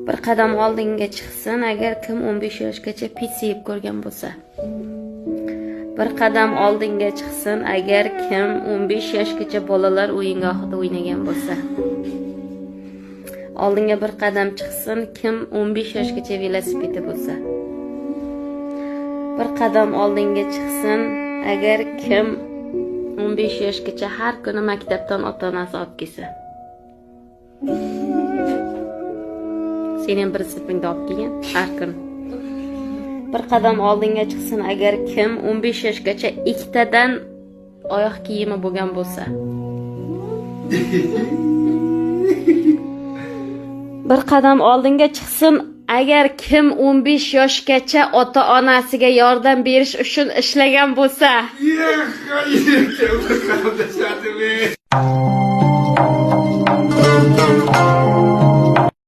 Bir qadam oldinga chiqsin, agar kim 15 yoshgacha pitsa yeb ko'rgan bo'lsa. Bir qadam oldinga chiqsin, agar kim 15 yoshgacha bolalar o'yingohida o'ynagan bo'lsa. Oldinga bir qadam chiqsin, kim 15 yoshgacha velosipedda bo'lsa. Bir qadam oldinga chiqsin, agar kim 15 yoshgacha har kuni maktabdan ota-onasi olib kelsa. Seni ham bir sinfingda olib kelgan har kuni. Bir qadam oldinga chiqsin, agar kim 15 yoshgacha ikkitadan oyoq kiyimi bo'lgan bo'lsa. Bir qadam oldinga chiqsin, agar kim 15 yoshgacha ota-onasiga yordam berish uchun ishlagan bo'lsa. Ехали,